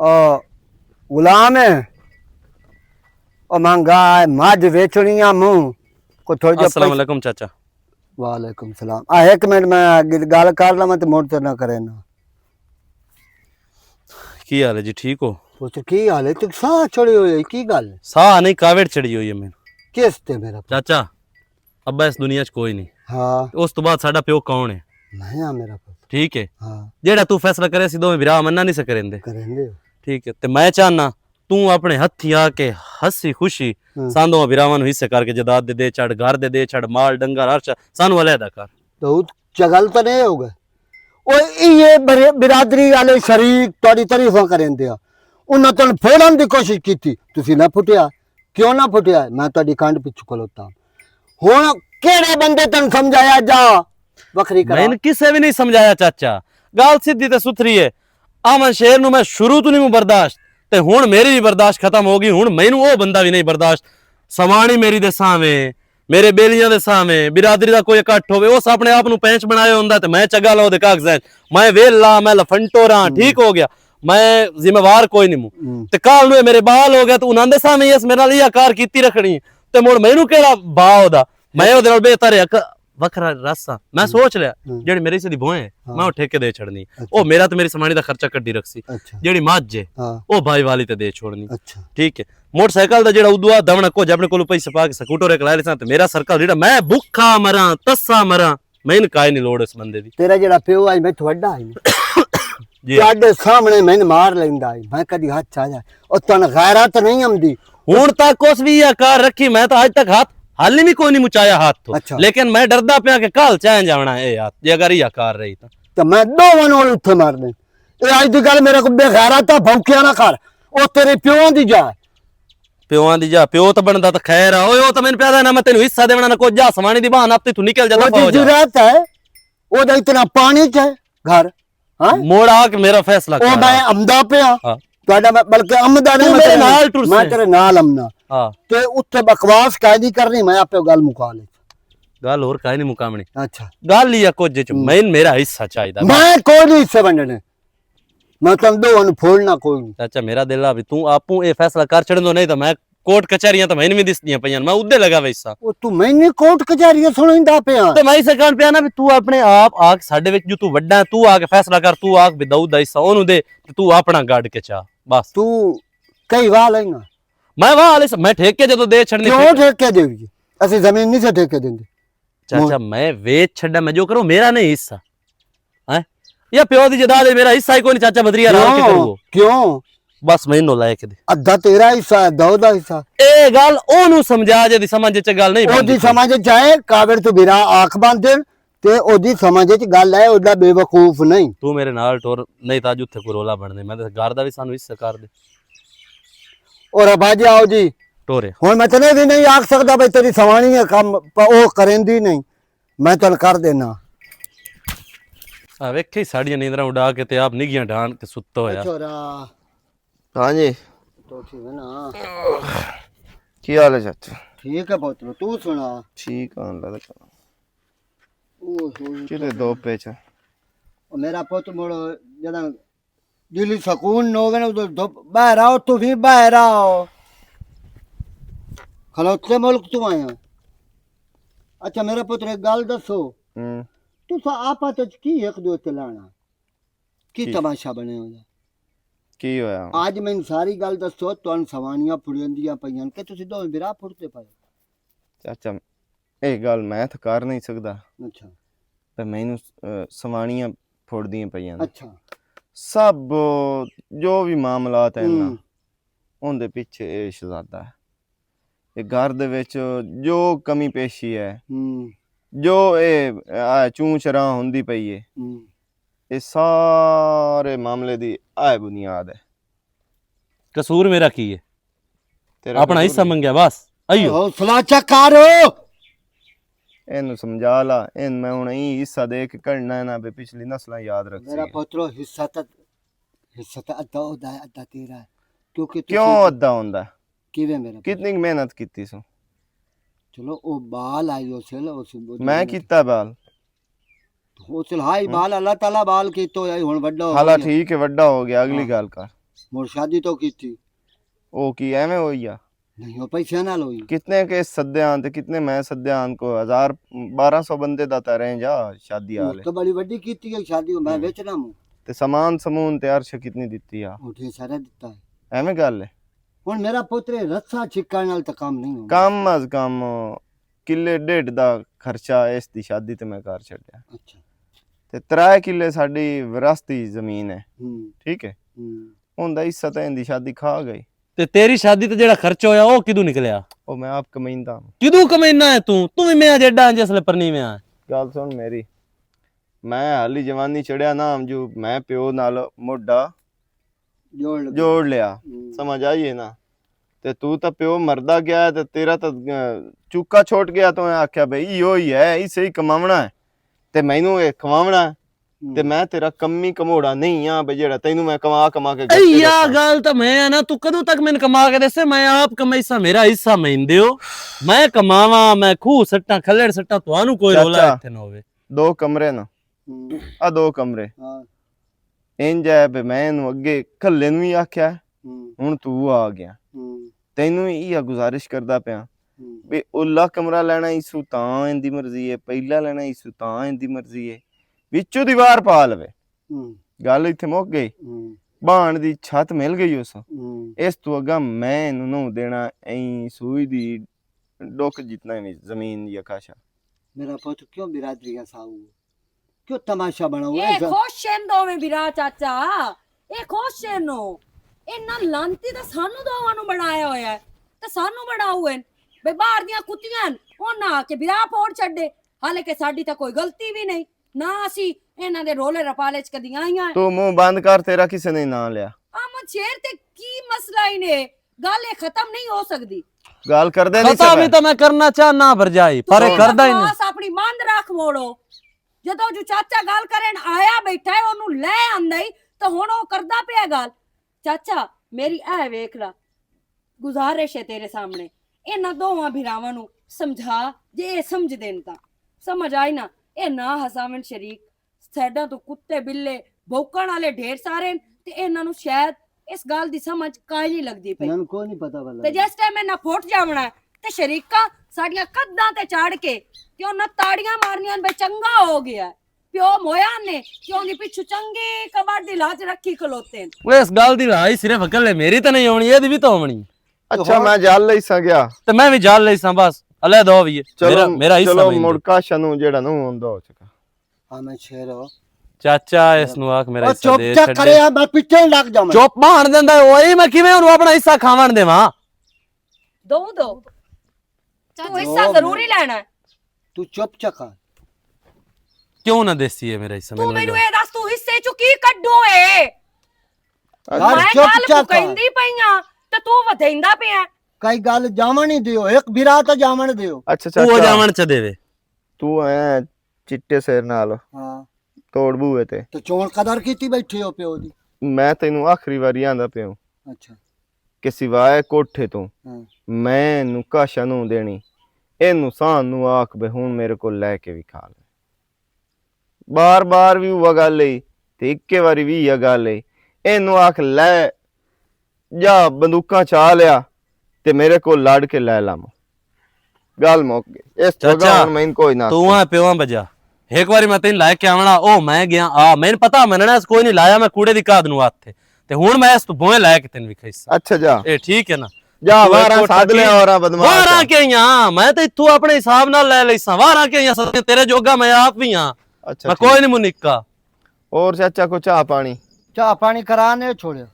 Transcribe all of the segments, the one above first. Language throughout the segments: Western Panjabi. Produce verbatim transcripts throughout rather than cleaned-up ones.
او غلام ہے، او مہنگا ہے، مجھ ویچنی آ موں، کو تھوڑا جہا السلام پیسہ۔ علیکم چاچا۔ وعلیکم السلام۔ آ، ایک منٹ میں گل کر لواں تے مڑ تے نہ کرے نا۔ کی حال ہے جی، ٹھیک ہو؟ پوچھ، کی حال ہے؟ تو ساہ چڑھے ہوئے، کی گل ہے؟ ساہ نہیں، کاوڑ چڑھی ہوئی ہے مینوں۔ کس تے میرا پتر؟ چاچا، ابا اس دنیا 'چ کوئی نہیں۔ ہاں۔ اس تو بعد ساڈا پیو کون ہے؟ میں ہاں میرا پتر۔ ٹھیک ہے۔ ہاں۔ جیڑا تو فیصلہ کرے سی، دوویں بھرا مننا نہیں سے کریندے۔ کریندے ہو۔ ٹھیک ہے۔ تے میں چاہنا، تو اپنے ہتھی آ کے ہسی خوشی ہاں۔ ساندو بھراواں نوں حصے کر کے جداد دے دے چھڑ، گھر دے دے چھڑ، مال ڈنگر ہر شے سانوں علیحدہ کر۔ تو چگل تو نہیں ہوگا۔ او یہ بر-، برادری والے شریک تہاڈی تعریفاں کریندے آ۔ انہاں تن پھوڑن دی کوشش کیتی، تسی نہ پھٹیا۔ کیوں نہ پھٹیا؟ میں تہاڈی کھنڈ پچھو کھلوتا۔ ہن کیڑے بندے تن سمجھایا جا؟ وکھری کرا۔ میں کسے بھی نہیں سمجھایا چاچا، گل سیدھی تے ستھری ہے۔ آمن شیر نوں میں شروع تو نہیں برداشت، تے ہن میری بھی برداشت ختم ہو گئی۔ ہن مینوں او بندہ بھی نہیں برداشت۔ سوانی میری دے سامنے، میرے بیلیاں دے سامنے، برادری دا کوئی اکٹھ ہوے، اس اپنے آپ نوں پینچ بنایا ہوندا تے میں چگا لاؤ دے کاغذ ہیں۔ میں ویلا، میں لفنٹو راں، ٹھیک ہو گیا۔ میں ذمہ وار کوئی نہیں موں۔ تے کال نوں میرے بال ہو گیا تے انہاں دے سامنے اس میرے نال یہ کار کیتی رکھنی۔ تے مڑ مینوں کیڑا با ہودا؟ میں اودے نال بہتر ہے، اک وکھرا رس آ۔ میں سوچ لیا، جیڑی میری حصے دی بھوئیں ہے، میں او ٹھیکے دے چھڑنی۔ او میرا تے میری سمانی دا خرچہ کڈی رکھسی۔ جیڑی مجھ ہے، او بھائی والی تے دے چھوڑنی۔ ٹھیک ہے۔ موٹر سائیکل دا جیڑا ادوا دمنا کچھ اپنے کولوں پیسے پا کے سکوٹر ایک لائے لیساں تے میرا سرکل جیڑا میں بھکھا مراں، تسا مراں، میں ان کائے نہیں لوڑ اس بندے دی۔ تیرا جیڑا پیو آئی میں تھوڑا آئی۔ جی۔ تہاڈے سامنے میں مار لیندا آئی، میں کدی ہاتھ چا جا۔ او تن غیرت نہیں آمدی۔ ہن تک اس بھی یہ کار رکھی، میں تو اج تک ہاتھ حالی بھی کوئی نہیں مچایا ہاتھ تو۔ اچھا۔ لیکن میں ڈردا پیا کہ کل چین جاونا ہے یار، جے اگر یہ کار رہی تو۔ تو میں دو ون اور اتھے مار دیں۔ اے اج دی گل میرے کو بے غیرت آ، بھونکیا نہ کر۔ او تیرے پیو دی جا۔ پیواں دی جا، پیو تو بندا تو خیر آ۔ اوے او تو میں پیدا نہ، میں تینوں حصہ دیونا نہ کچھ، جا سوانی دی بہان آپ تے تو نکل جا، او دفع ہو جا۔ جرات ہے، او دا اتنا پانی چ ہے گھر۔ ہاں؟ موڑ آ کے میرا فیصلہ او کر۔ میں امدا پیا۔ ہاں۔ تہاڈا میں بلکہ امدا نہیں، تو میں میرے تیرے نال ٹر میں سے۔ تیرے نال امنا۔ ہاں۔ تے اتھے بکواس کائے نہیں کرنی، میں آپے گل مکا لے۔ گل اور کائے نہیں مکاونی۔ اچھا۔ گل ہی ہے کچھ جے چ، میں میرا حصہ چاہیدا۔ میں کوئی نہیں حصے ونڈنے۔ میں تن دو ہن پھوڑنا کوئی نہیں۔ چاچا، میرا دل آ بھی تو آپوں اے فیصلہ کر چھڑن دو، نہیں تو میں کوٹ کچہریاں تو میں نہیں دسدیاں پیاں، میں ادے لگا ویسا۔ او تو میں نہیں کوٹ کچہریاں سنیندا پیا۔ تے میں اسے کہن پیا نا بھی تو اپنے آپ آ کے ساڈے وچ جو تو وڈا ہے، تو آ کے فیصلہ کر، تو آ کے بھی داؤد دا حصہ اونوں دے، تے تو اپنا گڈ کے چا، بس۔ تو کئی واہ لینا؟ میں واہ لے س-، میں ٹھیکے جدوں دے چھڑنی کیوں ٹھیکے؟ ٹھیکے دیوی؟ اسی زمین نہیں سے ٹھیکے دیندے۔ چاچا، میں ویچ چھڈا، میں جو کروں میرا نہیں حصہ۔ ہیں؟ یا پیو دی جائیداد ہے، میرا حصہ ہی کوئی نہیں، چاچا بدریا رال کے کیوں؟ کروں؟ کیوں؟ بس میں انہوں لائے کے دے۔ ادھا تیرا حصہ ہے، ادھا اودا حصہ۔ اے گل اونوں سمجھا جے دی سمجھ چ گل نہیں او بنتی دی پئی۔ سمجھ چ آئے، کاوڑ تو بھرا آنکھ باندھ دین، تے او دی سمجھ چ گل ہے، او دا بے وقوف نہیں۔ تو میرے نال ٹور، نہیں تاں جتھے کوئی رولا بن دے، میں تے گھر دا بھی سانو حصہ کر دے۔ اور ابا جی آؤ جی۔ ٹورے۔ ہن میں تنے بھی نہیں آکھ سکدا بھئی تیری سوانی ہے کم، پر او کریندی نہیں۔ میں تن کر دینا۔ آ ویکھے ساڈیاں نیندراں اڈا کے تے آپ نگیاں ڈھان کے ستا ہویا۔ اے چھورا۔ ہاں جی۔ تو ٹھیک ہے نا؟ کی حال ہے چاچا؟ ٹھیک ہے پتر، تو سنا؟ ٹھیک ہے، اللہ کا۔ اوہ، اوہ، کتے دو پیچھا۔ او میرا پتر مڑ جدا دلی سکون نہ ہووے نا، ادھر دھپ باہر آؤ، تسی باہر آؤ۔ کھلوتے ملک تو آیا۔ اچھا، میرا پتر، ایک گل دسو۔ ہوں۔ تساں آپس وچ کی ایک دوسرے تے لانا؟ کی کی؟ تماشا بنے ہویا؟ کی ہویا؟ آج میں ساری گل دسو، تہن سوانیاں پھڑیندیاں پئیاں کہ تسی دوویں بھرا پھڑتے پئے؟ چاچا، اے گل میں تاں کر نہیں سکدا۔ اچھا۔ تے مینوں، اے، سوانیاں پھوڑدیاں پئیاں نے۔ اچھا۔ سب جو بھی معاملات ہیں نا، ہوں۔ اون دے پیچھے اے شہزادہ ہے۔ اے گھر دے وچ جو کمی پیشی ہے، ہوں۔ جو اے، آ، چوں چراں ہوندی پئی ہے، ہوں۔ اے سارے معاملے دی آئے بنیاد ہے۔ قصور میرا کی ہے؟ تیرا اپنا قصور حصہ نہیں۔ منگیا بس۔ ایو۔ حوصلہ چا کر۔ اینوں سمجھا لا، این میں ہن ای حصہ دے کے کڈنا ہے نا، بے پچھلی نسلاں یاد رکھ میرا سی۔ پترو، حصہ تے، حصہ تے ادھا ہودا ہے، ادھا تیرا ہے۔ کیونکہ تسی کیوں ادھا ہوندا ہے؟ کیویں میرا پترو؟ کتنی محنت کیتی سو؟ چلو، او بال آئی، او سل، او سل، میں کیتا بال۔ حوصلہ ہائی بال، اللہ تعالیٰ بال کیتا ہویا ہی، ہن وڈا ہو حالا گیا۔ ٹھیک ہے، وڈا ہو گیا، اگلی ہاں۔ گل کر۔ مڑ شادی تو کیتی۔ او کی ایویں ہوئی آ؟ نہیں، او پیسے نال ہوئی۔ کتنے کے سدے آن تے کتنے میں سدے آن، کو ہزار، بارہ سو بندے دا تے رینج آ شادی او والے۔ تو بڑی وڈی کیتی ہے شادی، او میں ہم۔ وچ نہ موں۔ تے سامان سمون تے عرش کتنی دتی آ؟ او تے سارا دتا ہے۔ ایویں گل ہے۔ ہن میرا پتر، رسا چھکا نال تے کام نہیں ہونا۔ کم از کم کلے ڈیڑھ دا خرچہ اس دی شادی تے میں کر چھڈیا۔ اچھا۔ تے ترے کلے ساڈی وراثتی زمین ہے۔ ہوں۔ ٹھیک ہے۔ ہوں۔ ہن دا حصہ تے ان دی شادی کھا گئی۔ تے تیری شادی تے جڑا خرچہ ہویا، او کدوں نکلیا؟ او میں آپ کمائیندا ہاں۔ کدوں کمائینا ہے توں؟ توں وی میں جیڈا جس لے پرنی میں آ۔ گل سن میری، میں حالی جوانی چڑھیا نا، جو میں پیو نال موڈا جوڑ لیا۔ ہوں۔ سمجھ آئی ہے نا؟ تے تو تاں پیو مردا گیا ہے تے تیرا تاں، اہ، چوکا چھوٹ گیا، تو میں آکھیا بھئی ایہو ہی ہے، اسے ہی کماونا ہے تے مینوں اے کماونا ہے۔ تے میں تیرا کمی کموڑا نہیں ہاں بھئی جیڑا تینوں میں کما کما کے گھر تے ایا رکھاں۔ گل تاں میں آ نا، تو کدوں تک مینوں کما کے دیسے؟ میں آپ کمائی سا، میرا حصہ میں دیو۔ میں کماواں، میں کھوہ سٹاں، کھلڑ سٹاں، تانوں کوئی رولا چاچا، اتھے نہ ہووے۔ دو کمرے نا۔ ہوں۔ آ دو کمرے۔ ہاں۔ انج ہے بے میں اینوں اگے کھلے نوں ہی آکھیا، ہوں۔ ہن تو آ گیا۔ ہوں۔ تینوں ہی ایہا گزارش کردا پیاں۔ ہوں۔ بے اولا کمرہ لینا ہی سو تاں ایندی مرضی ہے، پہلا لینا ہی سو تاں ایندی مرضی ہے۔ وچوں دیوار پا لوے۔ ہوں۔ گل ایتھے مک گئی۔ ہوں۔ بھان دی چھت مل گئی اس۔ ہوں۔ اس تو اگا میں اینوں نہ دینا، ایں سوئی دی ڈک جتنا وی زمین دی اکاشا۔ میرا پتر کیوں برادری کا ساؤ؟ کیوں تماشا بناؤ؟ اے خوش ہن دوویں بھرا چاچا، اے خوش ہن۔ او انہاں لانتی دا سانو دوواں نوں بنایا ہویا ہے تے سانو بناؤ ہن۔ بے باہر دیاں کتیاں ہن، انہاں آ کے بھرا پھوڑ چھڈے، حالانکہ ساڈی تاں کوئی غلطی وی نہیں، نہ اسی انہاں دے رولے رپالے چ کدی آئیاں۔ تو منہ بند کر، تیرا کسے نے ناں لیا۔ احمد شیر تے کی مسئلہ ہی نے، گل اے ختم نہیں ہو سکدی۔ گل کردے نہیں ختم ہی تاں میں کرنا چاہنا بھرجائی، پر اے کردا ہی نہیں۔ اپنی مند رکھ موڑو۔ جدوں جو چاچا گل کرن آیا بیٹھا ہے، اونوں لے آندا ہی، تے ہن او کردا پیا گل۔ چاچا، میری اے ویکھ لا، گزارش ہے تیرے سامنے، انہاں دوواں بھراواں نوں سمجھا، جے اے سمجھ دین تاں۔ سمجھ آئی نا؟ اے نہ ہساون شریک، سائیڈاں تو کتے بلے بھونکن والے ڈھیر سارے ہن، تے انہاں نوں شاید اس گل دی سمجھ کائیں نہیں لگدی پئی۔ انہاں نوں کوئی نہیں پتہ بلا۔ تے جس ٹائم انہاں پھٹ جاونا ہے، تے شریکاں ساڈیاں قداں تے چڑھ کے تے انہاں تاڑیاں مارنیاں بے چنگا ہو گیا ہے۔ پیو مویا نے کیوں دی پچھو چنگی کبر دی لاج رکھی کھلوتے ہیں۔ وہ اس گل دی رائی صرف اکل ہے، میری تے نہیں ہونی، اے دی بھی تو ہونی۔ اچھا، میں جال لئی سا گیا۔ تے میں بھی جال لئی سا، بس علیحدہ ہوئیے۔ چلو، میرا، میرا حصہ چلو، میں دے۔ مڑکا شنو جیڑا نو ہوندا ہو چکا۔ ہاں، میں شیر ہو۔ چاچا، اس نو آکھ میرا او حصہ چپ دے چا چھڈ کرے دے۔ آ، میں پچھے لگ جاواں۔ چپ بہن دیندا ہے، اوئے میں کیویں اونوں اپنا حصہ کھاون دیواں؟ دو دو۔ تو چاچا حصہ ضروری لینا ہے۔ تو چپ چا کر۔ کیوں نہ دیسی ہے میرا حصہ؟ تو مینوں مینوں اے دس، تو حصے چوں کی کڈو اے؟ یار، میں چپ گل چا کر۔ مکیندی پئی آں تے تو ودھیندا پیا۔ کئی گل جاون ہی دیو، ایک بھرا تے جاون دیو۔ اچھا، تو چاچا۔ جاون چ دیوے۔ تو آیا چٹے سر نال۔ ہاں۔ توڑ بوئے تے۔ تے چون قدر کیتی بیٹھے ہو پیو دی؟ میں تینوں آخری واری آندا پیوں۔ اچھا۔ کہ سوائے کوٹھے تو ہاں۔ میں نوں کاشا نوں دینی۔ اے نوں سان نوں آکھ بے ہن میرے کول لے کے وی کھا لے۔ بار بار وی اوہ گل اے، تے اکے واری وی ایہہ گل اے۔ اینوں آکھ لے جا بندوقاں چا لیا تے میرے کول لڑ کے لے لام۔ گل مک گئی۔ اس تو چاچا، اگاں ہن میں کوئی نہ تو آکھاں۔ آ پیواں بجا۔ ایک واری میں تین لائے کے آونا، او میں گیا آ، میں پتہ مننا اس کوئی نہیں لایا، میں کوڑے دی کاد نو ہاتھ تے۔ تے ہن میں اس تو بوئے لائے کے تین وکھائی سا۔ اچھا جا۔ اے ٹھیک ہے نا؟ جا، تو ایک وارا کوٹھا ساد لے کی اور آ بدماش وارا آ۔ کے ہی ہاں، میں تے اتھوں اپنے حساب نال لے لئی سا، وارا کے ہی ہاں، سب تیرے جوگا میں آپ بھی ہاں۔ اچھا، میں ٹھیک۔ کوئی نہیں منکا۔ اور چاچا کو چاہ پانی؟ چاہ پانی کرا نے چھوڑے۔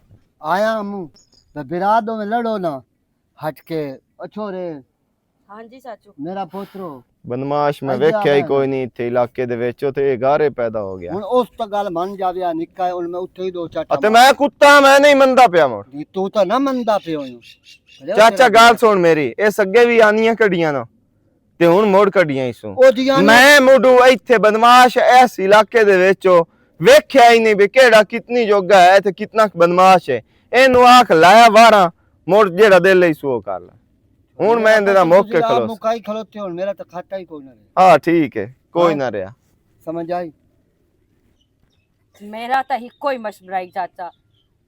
آیا امو، میں برا دو میں لڑو نا، ہٹ کے، او چھوڑے۔ ہاں جی چاچو۔ میرا پوترو۔ بدماش میں اجا ویکھیا ہی میں کوئی نہیں اتھے علاقے دے وچ، تے اے گارے پیدا ہو گیا۔ ہن اس تو گل من جاویا نکا ہے، ہن میں اتھے ہی دو چاٹا اتے مار۔ میں کتا، میں نہیں مندا پیا مڑ۔ نہیں، تو تا نہ مندا پیا ہویوں۔ چاچا گل سن میری، اس اگے بھی آنیاں کڈیاں نا۔ تے ہن مڑ کڈیاں اس سوں۔ او جی آنیاں۔ میں مڈو ایتھے بدماش اس علاقے دے وچ ویکھیا ہی نہیں بھی کیڑا کتنی جوگا ہے تے کتنا بدماش ہے۔ اینوں آکھ لایا واراں، مڑ جیڑا دل ہے سو کر لے۔ ہن میں اندے دا موقع کھلوس۔ مکائی کھلوتے ہن، میرا تے کھاٹا ہی کوئی نہ رہیا۔ ہاں، ٹھیک ہے، کوئی ہاں۔ نہ رہیا۔ سمجھ آئی؟ میرا تے ہکو ہی مشورہ ہی چاچا،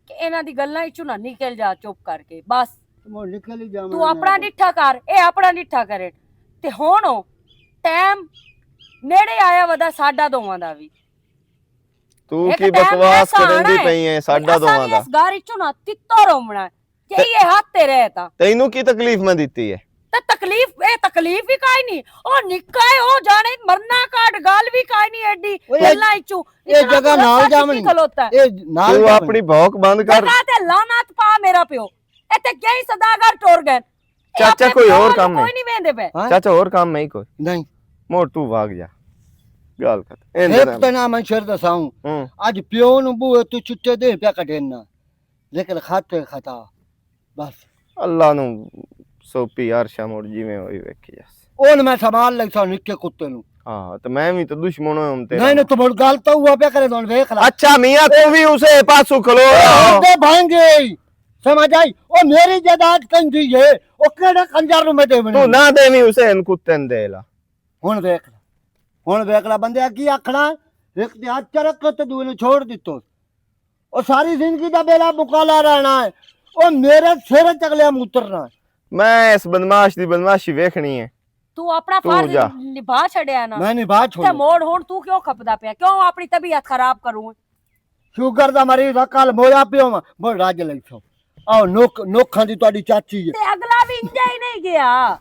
کہ انہاں دی گلاں وچوں نہ نکل جا، چپ کر کے بس۔ میں نکل ہی جاواں تو اپنا ڈٹھا کر، اے اپنا ڈٹھا کرے۔ تے ہن او ٹائم نیڑے آیا ودا ساڈا دوواں دا وی۔ تو ایک کی ٹائم بکواس ایسا کرن دی آنا ہے پئی ہے، کہ ساڈا اساں دوواں وی دا۔ اس گھر وچوں نہ تتو رومنا ہے۔ کہ تے یہ ہاتھ تے رہ تا۔ تینوں کی تکلیف میں دتی ہے؟ تے تکلیف، اے تکلیف بھی کائے نہیں۔ او نکا ہے، او جانے مرنا کاٹ، گل بھی کائے نہیں ایڈی۔ اوئے، گلاں وچوں اے اتنا جگہ تو نال سچ جاونی۔ کی کھلوتا ہے۔ اے نال تو جاونی۔ اپنی بھوک بند کر۔ جگہ تے لعنت پا میرا پیو۔ اے تے کئی صداگر ٹر گئے۔ اے چاچا، اپنے کوئی اور کام کوئی نہیں۔ نہیں ویندے پے۔ ہاں؟ چاچا، اور کام نہیں کوئی؟ نہیں۔ موڑ تو بھاگ جا۔ گل ختم۔ ایک تے نہ میں شر دساؤں۔ ہوں۔ اج پیو نوں بوئے تو چٹے دے پیا کڈینا۔ لیکن خط ہے خطا۔ بس۔ اللہ نوں سوپی عرشا مڑ جویں ہوئی ویکھی جاس۔ اون میں سنبھال لئی سا نکے کتے نوں۔ ہاں، تے میں وی تے دشمن ہویا ہوں تیرا۔ نہیں، نہیں، تو مڑ گل تو ہوا پیا کرے، ہن ویکھ لے۔ اچھا میاں، تو وی اسے پاسوں کھلو رہا ہو۔ دے بھائیں گے، سمجھ آئی؟ او میری جائیداد کہیں دی ہے، او کیڑے کنجر نوں میں دیونی؟ تو نہ دیویں، اسے ان کتے نوں دے لا۔ ہن ویکھ لے، ہن ویکھ لے، بندے کی آکھنا، ایک تے ہاتھ چ رکھ تے دوئے نوں چھوڑ دتو۔ او ساری زندگی دا بیڑا مکالا رہنا ہے۔ او میرے سر چ اگلے ہم اترنا ہے۔ میں اس بدمعاش دی بدمعاشی ویکھنی ہے۔ تو اپنا تو فرض جا۔ نبھا چھڈیا نا۔ میں نبھا تے چھوڑیا۔ موڑ ہن تو کیوں کھپدا پیا؟ کیوں اپنی طبیعت خراب کروں؟ شوگر دا مریض آ، کل مویا پیو ماں، بڑ راج لئی سو۔ آؤ، نوک، نوکھاں دی تہاڈی چاچی ہے۔ تے اگلا وی انجا ہی نہیں گیا۔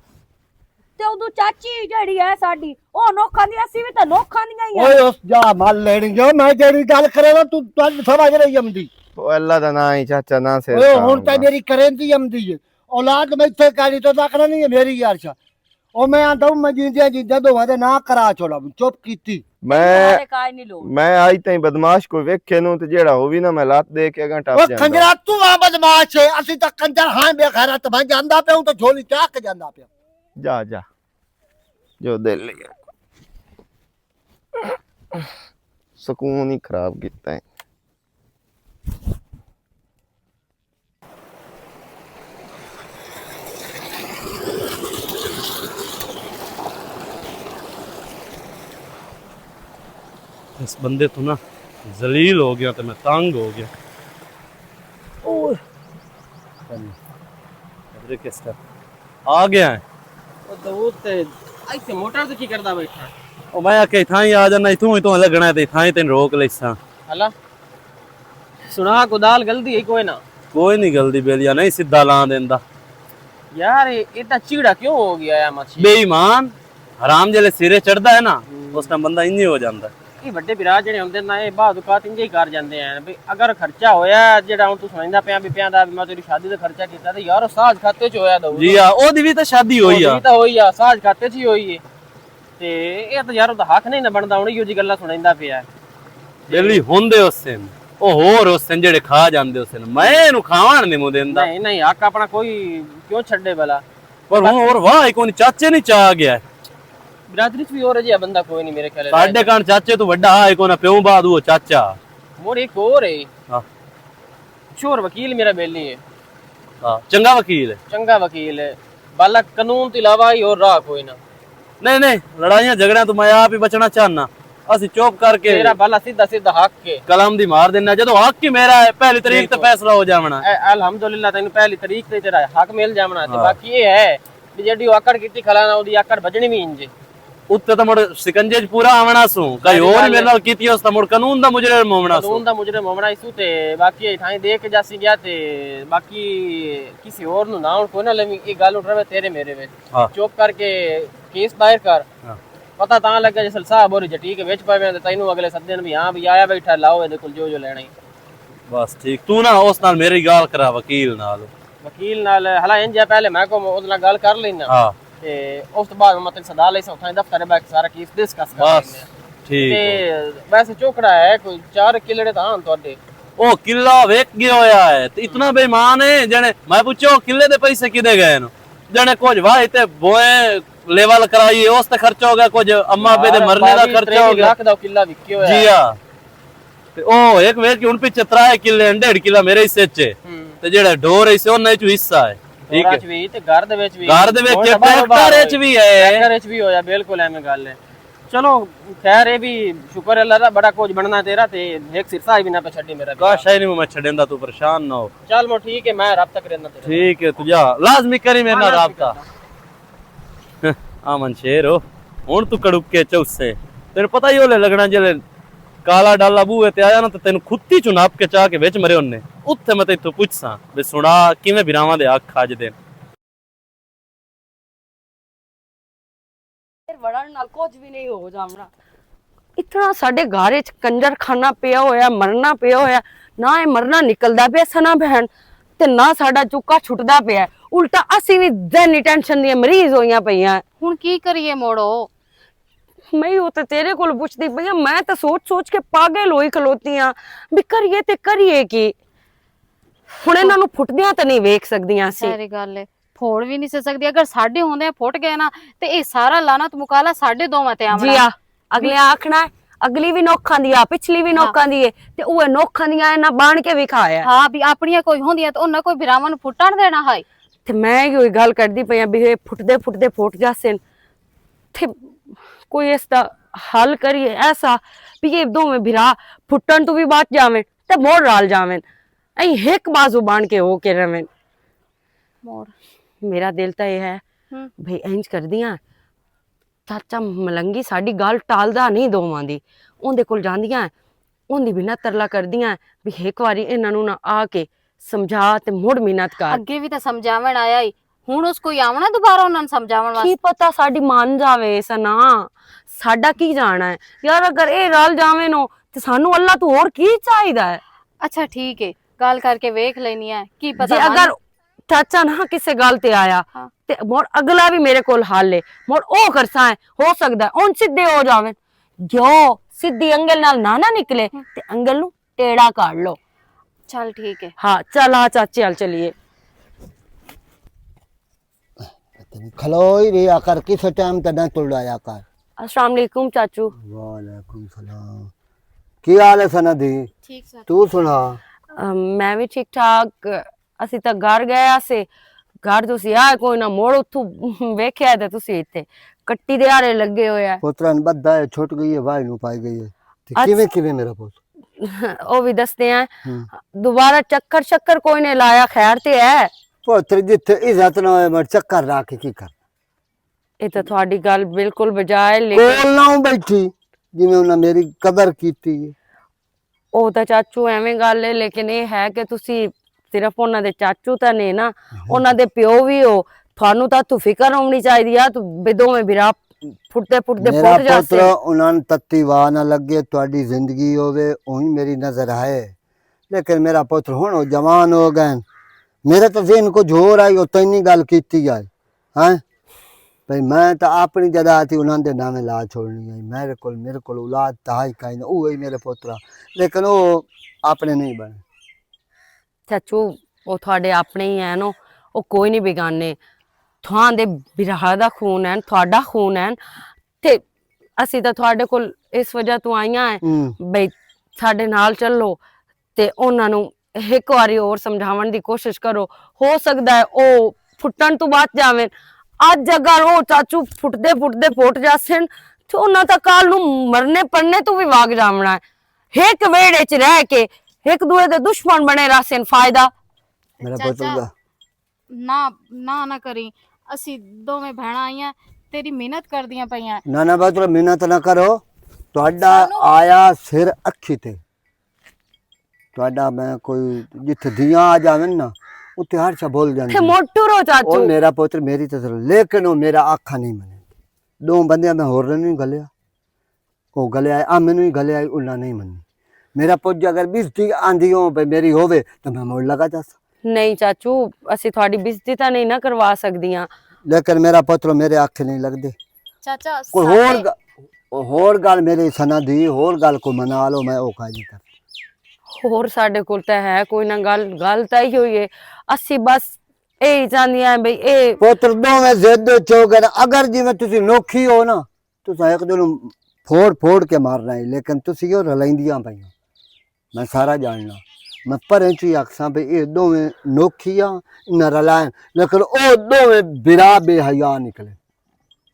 تے اودوں چاچی جیڑی ہے ساڈی، او نوکھاں دی، اسی وی تے نوکھاں دیاں ہی آں۔ اوئے اس جا مال لینی جو، میں جیڑی گل کرے نا، تو، تو سمجھ رہی ہم دی۔ او اللہ دا نام ہی چاچا، نہ سر اوئے کام ہن تے دا۔ میری کریں دی ہم دی ہے۔ اولاد میں اتھے کاری تو تک نہیں ہے میری یار شا۔ او میں آندا ہوں، میں جیندے جیندے دوواں دے نہ کرا چھوڑا، چپ کیتی۔ میں، میں آج تائیں بدمعاش کوئی ویکھے نوں تے جیڑا ہووی نا، میں لات دے کے اگاں ٹپ او جاندا۔ کنجرا، تو آ بدمعاش ہے، اسی تاں کنجر ہاں بے غیرت، میں جاندا پیا ہوں تے جھولی چاک جاندا پیا۔ جا، جا۔ جو دل لگا۔ سکون ہی خراب کیتا ہے۔ اس بندے تو نا ذلیل ہو گیا تے میں تنگ ہو گیا۔ اوئے۔ ادھر کس طرح آ گیا ہے؟ او داؤد تے ایتھے موٹر تے کی کردا بیٹھا؟ او میں آکھیا اتھاں ہی آ جانا، اتھوں ہی تو لگنا ہے تے اتھاں ہی تین روک لیساں۔ ہلا۔ سنا، کودال گلدی ہے کوئی نہ؟ کوئی نہیں گلدی، بیلیا نہیں سیدھا لان دیندا۔ یار، اے، اے تاں چیڑا کیوں ہو گیا ہے مچھی؟ بے ایمان، حرام جلے سرے چڑھدا ہے نا، ہم۔ اس ٹائم بندہ انج ہی ہو جاندا ہے۔ اے وڈے بھرا جڑے ہوندے نا، اے بعض اوقات انج ہی کر جاندے ہیں۔ بھی اگر خرچہ ہویا، جڑا ہن تو سنائندا پیا، بھی پیا دا، بھی میں تیری شادی دا خرچہ کیتا، تے یار، او ساج کھاتے چ ہویا دا۔ جی ہاں، او دی بھی تاں شادی ہوئی او دی آ۔ بھی تاں ہوئی آ، ساج کھاتے چ ہی ہوئی ہے۔ تے اے تاں یار، او دا حق نہیں نہ بندا، ہن ایہو جی گلاں سنائندا پیا ہے۔ بیلی ہوندے اس دن، او ہور اس دن جڑے کھا جاندے اس دن۔ میں اینوں کھاوݨ نہیں موں دیندا۔ نہیں، نہیں، حق اپنا کوئی کیوں چھڈے بھلا؟ پر ہن ہور واہ، ایک ہن چاچے نہیں چا گیا ہے۔ برادری چ بھی ہور جہا بندہ کوئی نہیں میرے خیال ہے۔ ساڈے کن چاچے تو وڈا آ، ایک ہن پیوں بعد وہ چاچا۔ مڑ ایک ہور ہے۔ ہاں۔ شور وکیل میرا بیلی ہے۔ ہاں، چنگا وکیل ہے۔ چنگا وکیل ہے۔ بالا قانون تو علاوہ ہی اور راہ کوئی نہ۔ نہیں، نہیں، لڑائیاں جھگڑیاں تو میں آپ ہی بچنا چاہنا۔ اسی چپ کر کے تیرا بالا سیدھا سیدھا حق ہے۔ قلم دی مار دینا۔ جدوں حق ہی میرا ہے، پہلی تاریخ تے بالکل۔ فیصلہ ہو جاونا۔ اے، الحمدللہ، تینوں پہلی تاریخ تے تیرا حق مل جاونا۔ تے ہاں۔ باقی یہ ہے کہ جیڑی او آکڑ کیتی کھلا نا، اودی آکڑ بجنی بھی انج ہے۔ اُتے تاں مڑ سکنجے چ پورا آونا سوں، کئی ساری ہور گل میرے ہے۔ نال کیتی اس تاں مڑ قانون دا مجرم ہوونا سوں۔ قانون دا مجرم ہوونا اس تے باقی اتھائیں دے کے جاسی گیا تے باقی کسی ہور نوں نہ ہن کوئی نہ لوی، اے گل اٹھ رہے تیرے میرے وچ۔ ہاں۔ چپ کر کے کیس باہر کر۔ ہاں۔ پتہ تاں لگا جسل صاحب ہور جٹی کے وچ پوے تے تینوں اگلے سدن بھی ہاں بھی آیا بیٹھا لاؤ اے دے کول جو جو لینا ہی۔ بس ٹھیک، تو نہ اس نال میری گال کرا وکیل نال۔ وکیل نال حالا انج ہے، پہلے میں کو اس نال گل کر لینا۔ ہاں۔ تے اس تو بعد میں تین صدا لے سا اتھاں دفتر ہے، باقی سارا کیس ڈسکس کر بس لینا۔ ٹھیک تے ہو۔ ویسے چوکڑا ہے، کوئی چار کلڑے تاں ہن تہاڈے۔ او قلعہ ویک گیا ہویا ہے تے اتنا بے ایمان ہے، جنے میں پوچھو قلعے دے پیسے کدے گئے نو؟ جنے کچھ واہ تے بوئے لیول کرائی، اس تے خرچہ ہو گیا، کچھ اما ابے دے یار، مرنے دا باوی خرچہ ہو تریوی گیا۔ لاکھ دا قلعہ وکیا ہویا جی ہے۔ ہاں۔ تے او ایک ویکھ کے ہن پچھے ترائے قلعے ہن، ڈیڑھ قلعہ میرے حصے چ ہے۔ ہوں۔ تے جیڑا ڈور حصے، انہاں چوں حصہ ہے۔ ڈوراں ٹھیک ہے۔ چ وی تے گھر دے وچ وی۔ گھر دے وچ ہن تے باہروں ٹریکٹر باہر وچ ہوئے۔ وی ہے۔ ٹریکٹر وچ وی ہویا، بالکل ایویں گل ہے۔ چلو، خیر، اے بھی شکر اللہ دا، بڑا کچھ بننا تیرا، تے ایک سرسا ہی بھی نہ پہ چھڈی میرا۔ کاش ہے نہیں میں چھڈن دا، تو پریشان نہ ہو۔ چل، مو ٹھیک ہے، میں رب تک رہنا تیرا۔ ٹھیک ہے، تو جا، لازمی کری میرے نال رابطہ۔ آمن شیر ہو، ہن تو کڑک کے چوسے۔ تینوں پتہ ہی ہولے لگنا، جلے کالا ڈالا بوئے تے آیا نا، تے تینوں کھتی چوں نپ کے چا کے وچ مرے ہونے۔ اتھے میں تیتھوں پوچھساں، بے سنا، کیویں بھراواں دے حق کھاج دین؟ پھر وڑن نال کچھ بھی نہیں ہو جاونا۔ اتنا ساڈے گھر وچ کنجر خانہ پیا ہویا، مرنا پیا ہویا، نہ اے مرنا نکلدا پیا سنا بہن، تے نہ ساڈا چکا چھٹدا پیا۔ الٹا اسی وی ذہنی ٹینشن دیاں مریض ہوئیاں پئیاں۔ ہن کی کریے موڑو؟ میں او تے تیرے کول پوچھدی پئی آں، میں تے سوچ سوچ کے پاگل ہوئی کھلوتی آں، بھی کریے تے کریے کی؟ ہن انہاں نوں پھٹدیاں تے نہیں ویکھ سکدیاں سی۔ ساری گل ہے، پھوڑ وی نہیں سی سکدی۔ اگر ساڈے ہوندے پھٹ گئے نا، تے اے سارا لعنت مکالا ساڈے دوواں تے آونا۔ جی آ، اگلے آکھنا ہے، اگلی وی نوکھاں دی آ، پچھلی وی نوکھاں دی ہے، تے اوہ نوکھاں دیاں انہاں بان کے وی کھایا ہے۔ ہاں، بھی اپنیاں کوئی ہوندیاں تے انہاں کوئی بھراواں نوں پھٹن دینا ہے۔ تے میں ایہو گل کردی پئی آں، بھی اے پھٹدے پھٹدے پھٹ جاسن۔ تے کوئی اس دا حل کریے ایسا بھی اے دوویں بھرا پھٹن تو بھی بچ جاون تے مور رال جاون، ایں ہک بازو بن کے ہو کے رہون۔ مور۔ میرا دل تاں اے ہے، ہم۔ بھئی انج کردیاں، چاچا ملنگی ساڈی گل ٹالدا نہیں دوواں دی، اوندے کول جاندیاں، اوندی بنا ترلا کردیاں، بھی ہک واری انہاں نوں نہ آ کے سمجھا تے مڑ منت کر۔ اگے وی تاں سمجھاون آیا ہی، ہن اس کوئی آونا دوبارہ انہاں نوں سمجھاون واسطے؟ کی پتہ ساڈی مان جاوے سنا، ساڈا کی جانا ہے یار، اگر اے رل جاوے نو تے سانو اللہ تو ہور کی چاہیدا ہے؟ اچھا ٹھیک ہے، گل کر کے ویکھ لینی ہے، کی پتہ جے مان اگر چاچا نہ کسے گل تے آیا، ہاں۔ تے مڑ اگلا وی میرے کول حل ہے، مڑ او کرساں ہے، ہو سکدا ہے اون سدھے ہو جاون۔ جو سدھی انگل نال نہ نہ نکلے، ہاں۔ تے انگل نو ٹیڑا کر لو۔ چل ٹھیک ہے۔ ہاں، چل آ چاچی حال چلیے۔ کھلوئی رہیا کر، کسے ٹائم تے نہ تڑایا کر۔ السلام علیکم چاچو۔ وعلیکم السلام۔ کی حال ہے سنا دی؟ ٹھیک سر۔ تو سنا؟ ام، میں بھی ٹھیک ٹھاک۔ اسی تاں گھر گئے آسے، گھر تسی آئے کوئی نہ، موڑ اتھوں ویکھیا تے تسی اتھے کٹی دے آرے لگے ہوئے آ۔ پوترا نوں بدھا ہے، چھٹ گئی ہے، واہ نوں پائی گئی ہے۔ تے اچ-، کیویں کیویں میرا پوت؟ او بھی دستے ہیں۔ ہوں۔ دوبارہ چکر شکر کوئی نے لایا، خیر تے ہے؟ پوتر جتھے عزت نہ ہوئے، مر چکر لا کے کی کر؟ اے تاں تہاڈی گل بالکل بجا ہے، لیکن کول نہ ہوں بیٹھی، جویں انہاں میری قدر کیتی ہے۔ او تاں چاچو ایویں گل ہے، لیکن اے ہے کہ تسی صرف انہاں دے چاچو تاں نہیں نا، ہاں۔ انہاں دے پیو وی ہو۔ تھانوں تاں تو فکر ہونی چاہیدی آ، تو بے دوویں بھرا پھٹدے پھٹدے میرا پھٹ جاسے۔ پتر، انہاں نوں تتی واہ نہ لگے، تہاڈی زندگی ہووے، اوہی میری نظر ہے۔ لیکن میرا پتر ہن او جوان ہو گئے۔ میرے تاں ذہن کو جھور آئی، او تینی گل کیتی آئی۔ ہاں؟ بھئی میں تاں اپنی جدا تھی انہاں دے ناویں لا چھوڑنی ہے۔ میرے کول، میرے کول اولاد تہائی کائیں نہ، اوہی میرے پترا۔ لیکن او اپنے نہیں بنے۔ چاچو، او تھوڑے اپنے ہی ہیں نو، او کوئی نہیں بگانے۔ تھاں دے برہا دا خون ہے، تھوڑا خون ہے۔ تے اسی تاں تھوڑے کول اس وجہ تو آئیاں ہیں، ہم۔ بھئی ساڈے نال چلو۔ تے انہاں نوں ہک واری ہور سمجھاون دی کوشش کرو۔ ہو سکدا ہے او پھٹن تو بچ جاون۔ اج اگر او چاچو پھٹدے پھٹدے پھٹ جاسن، تے انہاں تاں کل نوں مرنے پڑنے تو وی واگ جاونا ہے۔ ہک ویڑے چ رہ کے ہک دوئے دے دشمن بنے رہسن، فائدہ۔ میرا چاچا، پتر دا۔ نہ، نہ، نہ کریں۔ اسی دوویں بھیناں آئیاں، تیری محنت کردیاں پئیاں۔ نہ، نہ، بس تھوڑا محنت نہ کرو۔ تہاڈا سانو آیا سر اکھی تے۔ تہاڈا میں کوئی جتھے دیاں آ جاون نا، اتھے ہر شے بھول جاندی۔ تے موٹو رو چاچو۔ او میرا پتر میری تے ضرور، لیکن او میرا آکھا نہیں منے۔ دو بندیاں میں ہور نہیں گلیا۔ او گلیا ہے، آ مینوں ہی گلیا ہے، انہاں نہیں منی۔ میرا پت جے اگر بزتی آندی ہو، بھئی میری ہووے، تے میں موڑ لگا جاسا۔ نہیں چاچو، اسی تہاڈی بزتی تاں نہیں نہ کروا سکدیاں۔ لیکن میرا پترو میرے آکھے نہیں لگدے۔ چاچا، کوئی ہور سارے گ-، ہور گل میرے سنا دی، ہور گل کو منا لو، میں او کائی نہیں کر۔ ہور ساڈے کول تاں ہے کوئی نہ گل، گل تاں ایہو ہی ہے۔ اسی بس اے ہی چاہندیاں ہیں بھئی اے پتر دوویں ضد وچ ہو گئے نا، اگر جویں تسی نوکھی ہو نا، تساں ایک دوجے نوں پھوڑ پھوڑ کے مارنا ہے، لیکن تسی او رلیندیاں پئیاں۔ میں سارا جاننا۔ میں پریں چ ہی آکھساں بھئی اے دوویں نوکھی آ، انہاں رلائن، لیکن او دوویں برا بے حیا نکلے۔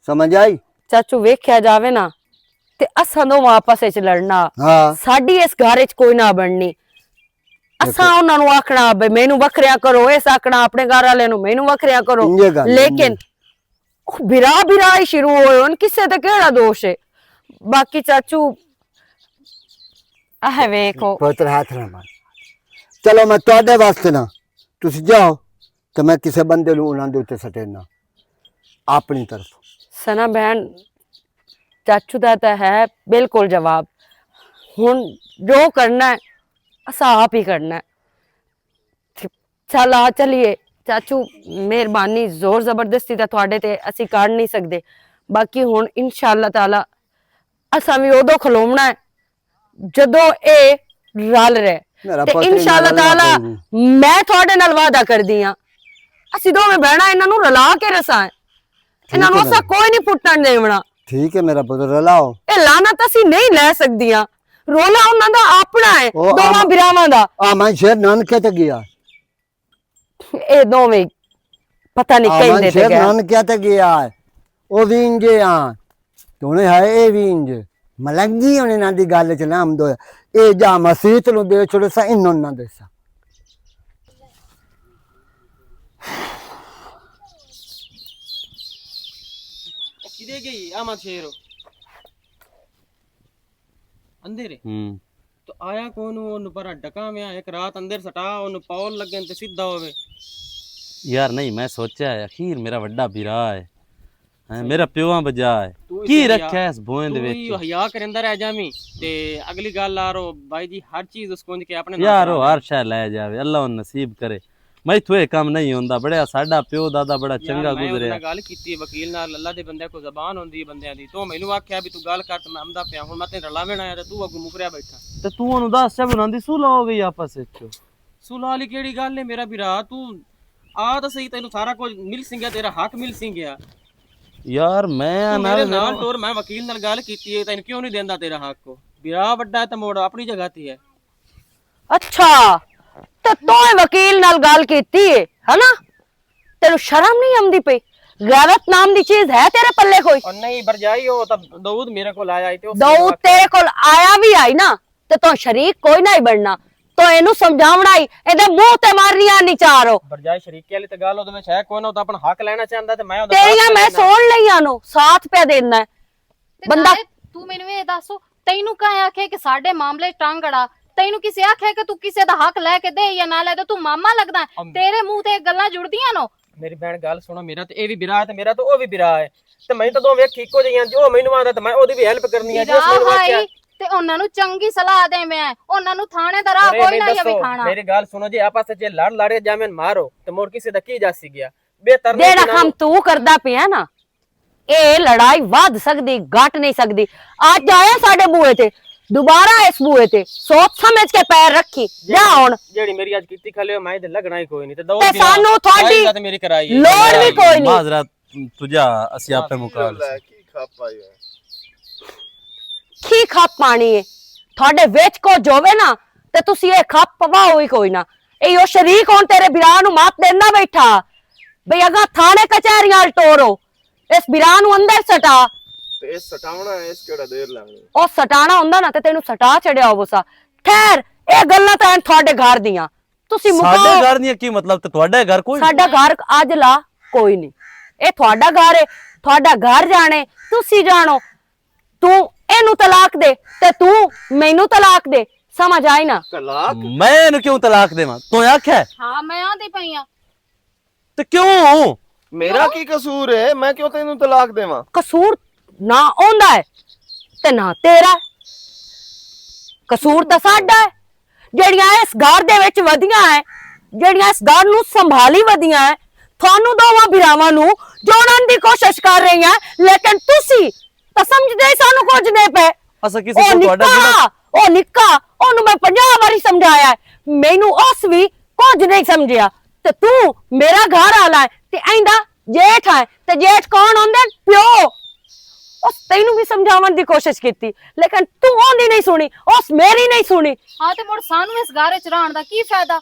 سمجھ آئی؟ چاچو، ویکھیا جاوے نا، تے اساں دوواں آپس وچ لڑنا۔ ہاں۔ ساڈی اس گھر وچ کوئی نہ بننی۔ اساں انہاں نوں آکھنا، "بے مینوں وکھریا کرو"، اس آکھنا اپنے گھر والے نوں، "مینوں وکھریا کرو۔" انجے گل، لیکن انجے۔ او بھرا بھرا ہی شروع ہوئے ہن، کسے تے کیڑا دوش ہے؟ باقی چاچو، اے ویکھو۔ پتر ہاتھ نہ مار۔ چلو میں تہاڈے واسطے نہ، تسی جاؤ، تے میں کسے بندے نوں انہاں دے اوتے سٹینا اپنی طرف۔ سنا بہن، چاچو دا تے ہے بالکل جواب۔ ہن جو کرنا ہے، اساں آپ ہی کرنا ہے۔ چل آ چلیے چاچو، مہربانی، زور زبردستی تے تہاڈے تے اسی کر نہیں سکدے۔ باقی ہن انشاءاللہ تعالی اساں وی اودوں کھلوونا ہے جدوں اے رل رہے۔ میرا تے پتر ہی انشاءاللہ نال تعالی رلنا پئی۔ میں تہاڈے نال وعدہ کردی ہاں، اسی دوویں بہناں انہاں نوں رلا کے رساں ہے۔ انہاں ٹھیک نوں ہے اساں میرا۔ کوئی نہیں پھٹن دیونا۔ ٹھیک ہے میرا پتر، رلاؤ۔ اے لعنت اسی نہیں لے سکدیاں۔ رولا انہاں دا اپنا ہے، او دوواں آ-، بھراواں دا۔ آ میں شیر نانکے تے گیا۔ اے دوویں پتہ نہیں کہیں دے تے گیا۔ نان کیا تے گیا ہے؟ او وی انجے آ۔ تے ہن ہے اے وی انجے۔ ملنگی ہن انہاں دی گل چ نہ ہم دو۔ اے جا مسیت نوں دے چھوڑے سا، انہوں نہ دے سا۔ کدے گئی آ ماں شیر؟ اندر ہے۔ ہوں۔ تو آیا کون؟ اونوں پر ڈکا میں ایک رات اندر سٹا، اونوں پول لگن تے سیدھا ہووے۔ یار نہیں، میں سوچیا ہے، اخیر میرا وڈا بھرا ہے۔ ہیں، میرا پیواں بجا ہے۔ تو اس کی حیا-، رکھیا ہے اس بوئیں دے تو وچ؟ ہی حیا کریندا رہ جاویں۔ تے اگلی گل آ رو، بھائی جی، ہر چیز اس کونج کے اپنے نال یار، کرا وہ لے۔ ہر شے لے جاوے، اللہ ان نصیب کرے۔ میں اتھوں اے کم نہیں ہوندا، بڑا ساڈا پیو دادا بڑا یار، چنگا میں گزریا۔ انہاں نال گل کیتی ہے وکیل نال، اللہ دے بندے کو زبان ہوندی ہے بندیاں دی۔ تو مینوں آکھیا بھی تو گل کر تے میں آمدا پیا، ہن میں تینوں رلاوݨ آیا تے تو اگوں مکریا بیٹھا۔ تے تو انہوں دس چا بناندی، صلح ہو گئی آپس وچ۔ صلح والی کیڑی گل ہے میرا بھرا؟ تو آ تاں صحیح، تینوں سارا کچھ مل سنگیا، تیرا حق مل سنگیا۔ یار میں تو میرے نال نال ٹور، میں وکیل نال گل کیتی ہے، تینوں کیوں نہیں دیندا تیرا حق کو؟ بھرا وڈا ہے تے موڑ اپنی جگہ تے ہے۔ اچھا، تے تو اے وکیل نال گل کیتی ہے، ہے نا؟ تینوں شرم نہیں آندی پئی؟ غیرت نام دی چیز ہے تیرے پلے کوئی؟ او نہیں بھرجائی، او تاں داؤد میرے کول آیا تے اس داؤد تیرے کول آیا بھی آئی نا، تے تو شریک کوئی نہ ہی بننا۔ تو اینوں سمجھاونا ہی، ایندے منہ تے مارنی آنی چارو۔ بھرجائی شریکی والی تے گل اودے وچ ہے کوئی نہ، او تاں اپنا حق لینا چاہندا تے میں اودے تیریاں میں سن لئیاں نو، ساتھ پہ دینا ہے۔ تے بندہ نالے تو مینوں اے دس، تینوں کہاں آکھے کہ ساڈے معاملے ٹانگ اڑا؟ تینوں کسے آکھے کہ تو کسے دا حق لے کے دے یا نہ لے دے؟ تو ماما لگدا ہے۔ تیرے منہ تے گلاں جڑدیاں نو۔ میری بہن گل سنو، میرا تے اے وی برا ہے تے میرا تے او وی برا ہے۔ تے میں تاں دوویں اکھیں اکو جہیاں، جو مینوں آندا تے میں اودی وی ہیلپ کرنی ہے، جو اس مینوں آکھیا۔ تے انہاں نوں چنگی صلاح دے میں، انہاں نوں تھانے دا راہ کوئی نہ وی کھانا۔ میری گل سنو جی، آپس وچ لڑ لڑ کے جاویں مارو تے مڑ کسے دا کی جاسی گیا؟ بہتر نہیں جیڑا کم تو کردا پیا نا، اے لڑائی ودھ سکدی، گھٹ نہیں سکدی۔ اج آیا ساڈے بوئے تے، دوبارہ اس بوئے تے سوچ سمجھ کے پیر رکھی۔ جا ہن۔ جیڑی میری اج کیتی کھلے ہو، میں تے لگنا ہی کوئی نہیں۔ تے دو تے سانو تھوڑی لوڑ بھی کوئی نہیں۔ معذرت، تجا اسی آپ پہ مکا لے۔ کی کھپ پانی ہے؟ تھوڑے وچ کو جووے نا، تے تسی اے کھپ پواؤ ہی کوئی نہ۔ اے او شریک ہون تیرے بھرا نو مات دیندا بیٹھا۔ بھئی اگاں تھانے کچہریاں ال ٹورو، اس بھرا نو اندر سٹا۔ تے اس سٹاونا ہے، اس کیڑا دیر لگنی؟ او سٹانا ہوندا نا تے تینوں سٹا چھڑیا ہوو سا۔ خیر، اے گلاں تاں ہن تھوڑے گھر دیاں۔ تسی ساڈے مکاؤ۔ گھر دیاں کی مطلب؟ تے تہاڈا گھر کوئی نہیں؟ ساڈا گھر اج لا کوئی نہیں۔ اے تہاڈا گھر ہے، تہاڈا گھر جانے، تسی جانو۔ تو اینو طلاق دے تے تو مینوں طلاق دے۔ سمجھ آئی نا؟ طلاق؟ میں اینو کیوں طلاق دیواں؟ تو آکھیا ہے؟ ہاں، میں آندی پئی ہاں۔ تے کیوں؟ میرا کی قصور ہے؟ میں کیوں تینوں طلاق دیواں؟ قصور نہ اوندا ہے تے نہ تیرا۔ قصور تاں ساڈا ہے۔ جڑیاں اس گھر دے وچ ودیاں ہیں، جڑیاں اس گھر نوں سنبھالی ودیاں ہیں، تھانوں دوواں بھراواں نوں جوڑن دی کوشش کر رہی ہیں، لیکن تسی تاں سمجھدے ہی سانوں کچھ نہیں پے۔ اساں کسے او کول تہاڈا نکا، جڑا او نکا، اونوں میں پنجاہ واری سمجھایا ہے، مینوں اس وی کچھ نہیں سمجھیا۔ تے تو میرا گھر والا ہے، تے ایندا جیٹھ ہے، تے جیٹھ کون ہوندے؟ پیو۔ اس تینوں بھی سمجھاون دی کوشش کیتی، لیکن تو اوندی نہیں سنی، اس میری نہیں سنی۔ ہاں، تے مڑ سانوں اس گھر وچ رہن دا کی فائدہ؟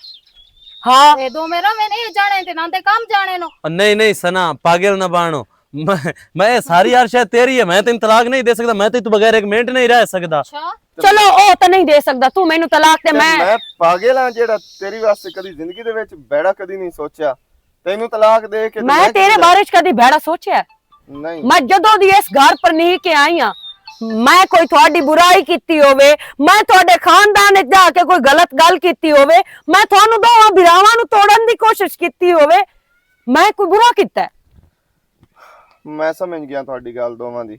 ہاں۔ اے دو میرا میں نہیں جانے تے نہ تے کم جانے نو۔ او نہیں، نہیں، سنا، پاگل نہ بانو۔ میں میں یہ ساری یار شاید تیری ہے، میں تینوں طلاق نہیں دے سکدا، میں تینوں بغیر ایک منٹ نہیں رہ سکدا۔ اچھا۔ چلو، او تے نہیں دے سکدا، تو مینوں طلاق دے۔ تے میں میں پاگل ہاں جیڑا تیری واسطے کدی زندگی دے وچ بیڑا کدی نہیں سوچیا۔ تینوں طلاق دے کے تے میں میں کی تیرے کرنا؟ بارے چ کدی بھڑا سوچیا؟ نہیں۔ میں جدوں دی اس گھر پر نہیں کے آئی ہاں، میں کوئی تہاڈی برائی کیتی ہووے، میں تہاڈے خاندان وچ جا کے کوئی غلط گل کیتی ہووے، میں تہانوں دوواں بھراواں نوں توڑن دی کوشش کیتی ہووے، میں کوئی برا کیتا ہے؟ میں سمجھ گیا تہاڈی گل دوواں دی۔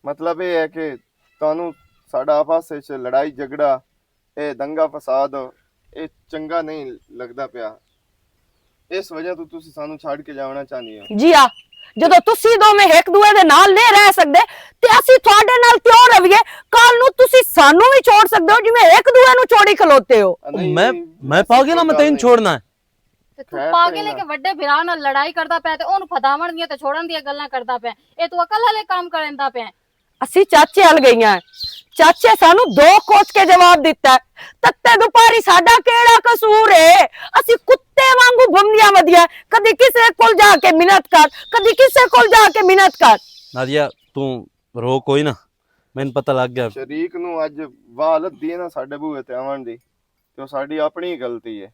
مطلب یہ ہے کہ تہانوں ساڈا آپس وچ لڑائی جھگڑا، اے دنگا فساد، اے چنگا نہیں لگدا پیا۔ اس وجہ تو تسی سانوں چھڈ کے جاونا چاہندے ہو؟ جی ہاں، جدوں تسی دوویں ہک دوئے دے نال نہیں رہ سکدے، تے اسی تہاڈے نال کیوں رویے؟ کل نوں تسی سانوں وی چھوڑ سکدے ہو، جویں ہک دوئے نوں چھوڑی کھلوتے ہو۔ نہیں، میں نہیں، میں ایسی پاگل ہاں، کوئی میں گل تینوں نہیں۔ چھوڑنا ہے۔ تے تو خیر پاگل ہے کوئی کہ نہ۔ وڈے بھرا نال لڑائی کردا پیا تے اونوں پھداون دیاں تے چھوڑن دیاں گلاں کردا پیا۔ اے تو عقل والے کام کریندا پیا۔ اسی چاچے ہل گئیاں۔ چاچے سانو دو کوچ کے جواب دیتا ہے۔ تتے دوپاری ساڈا کیڑا قصور ہے؟ اسی کتے وانگو بھمدیاں ودیاں، کدی کسے کول جا کے منت کر، کدی کسے کول جا کے منت کر۔ نادیہ، تو رو کوئی نہ، مینوں پتہ لگ گیا۔ شریک نو اج والت دی نا ساڈے بوئے تے آون دی۔ تے او ساڈی اپنی غلطی ہے،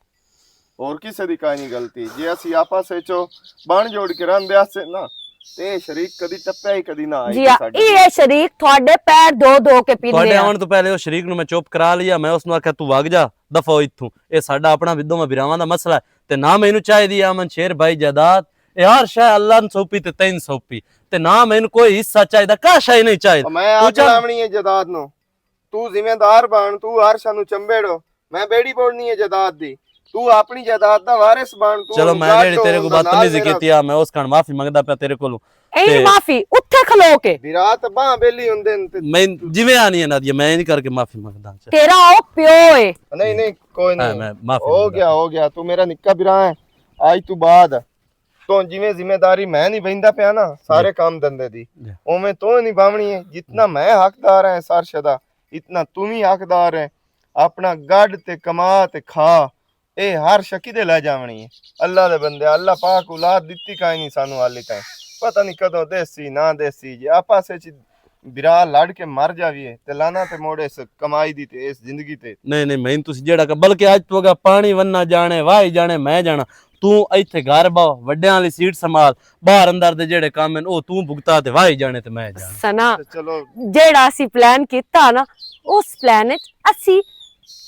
اور کسے دی کائیں نہیں غلطی۔ جے اسی آپس وچ بن جوڑ کے رہندے آسے نا، تے اے شریک کدی ٹپیا ہی کدی نہ آئی جی تے ہاں، ساڈے اے نال۔ شریک تہاڈے پیر دھو دھو کے پیندے تہاڈے آ۔ آون تو پہلے او شریک نوں میں چپ کرا لیا، میں اس نوں آکھیا، "تو وگ جا، دفع ہو اتھوں، اے ساڈا اپنا دوواں بھراواں دا مسئلہ ہے، تے نہ مینوں چاہیدی امن شیر بھائی جائیداد، اے ہر شے اللہ نے سونپی تے تین سونپی، تے نہ مینوں کوئی حصہ چاہیدا، کا شے نہیں چاہیدا۔" او میں تو اگ جا۔ لاونی ہے جائیداد نو۔ تو ذمہ دار بن، تو ہر شے نوں چمبڑ۔ میں بیڑی بوڑنی ہے جائیداد دی۔ تو اپنی جائیداد دا وارث بن، تو چلو، میں گاڈ جیڑی تیرے کو دا نال بدتمیزی میرا کیتی آ، میں اس کن معافی منگدا پیا تیرے کولوں۔ این تے معافی اتھے کھلو کے۔ برات باں بیلی ہوندے نے تے میں جویں آنی ہے نادیہ، میں نہیں کر کے معافی منگدا۔ چل۔ تیرا او پیو ہے۔ نہیں، نہیں، کوئی ہاں، نہیں۔ میں معافی ہو منگدا۔ گیا، ہو گیا۔ تو میرا نکا برا ہے۔ آج تو بعد تو جویں ذمہ داری میں نہیں بہندا پیا نا، سارے جی۔ کام دندے دی۔ جی۔ اوویں تو نہیں باونی ہے۔ جتنا میں حقدار ہاں سر شدا، اتنا تو بھی حقدار ہے۔ اپنا گڈ تے کما تے کھا، اے ہر شکی دے لے جاونی ہے۔ اللہ دے بندے، اللہ پاک اولاد دتی کائیں نہیں سانو حالی تائیں۔ پتہ نہیں کدوں دیسی، نہ دیسی۔ جے آپس وچ برا لڑ کے مر جاویے، تے لانا تے موڑے اس کمائی دی تے اس زندگی تے۔ نہیں، نہیں، میں تسی جیڑا کہ، بلکہ اج تو اگا پانی وننا جانے، واہی جانے، میں جانا۔ تو ایتھے گھر با، وڈیاں والی سیٹ سنبھال، باہر اندر دے جیڑے کام ہیں، او تو بھگتا تے واہی جانے تے میں جانا۔ سنا، تے چلو۔ جیڑا اسی پلان کیتا نا، اس پلان وچ اسی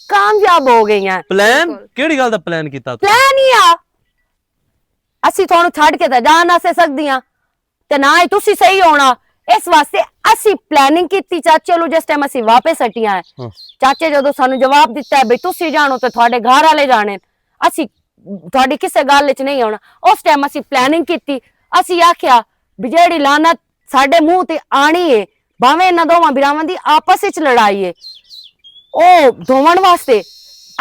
کامیاب ہو گئے ہیں۔ پلان؟ بالکل۔ کیڑی گل دا پلان کیتا تو؟ پلان ہی آ، اسی تھانوں چھڈ کے تے جا نہ سے سکدیاں، تے نہ ہی تسی صحیح ہونا۔ اس واسطے اسی پلاننگ کیتی چاچے لو، جس ٹائم اسی واپس ہٹیاں ہیں۔ ہاں۔ چاچے جدوں سانوں جواب دتا ہے بھئی تسی جانو تے تھوڑے گھر والے جانے، اسی تھوڑی کسے گل وچ نہیں ہونا۔ اس ٹائم اسی پلاننگ کیتی، اسی آکھیا بھی جیڑی لعنت ساڈے منہ تے آنی ہے، بھاویں انہاں دوواں بھراواں دی آپس وچ لڑائی ہے، او دھوون واسطے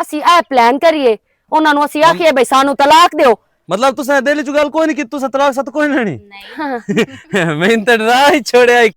اسی اے پلان کریے، انہاں نوں اسی ہم آکھیے بھئی سانوں طلاق دیو۔ مطلب تساں دل چ گل کوئی نہیں کی تساں طلاق ست کوئی نہیں لینی؟ نہیں۔ میں تے ڈرا ہی چھوڑیا۔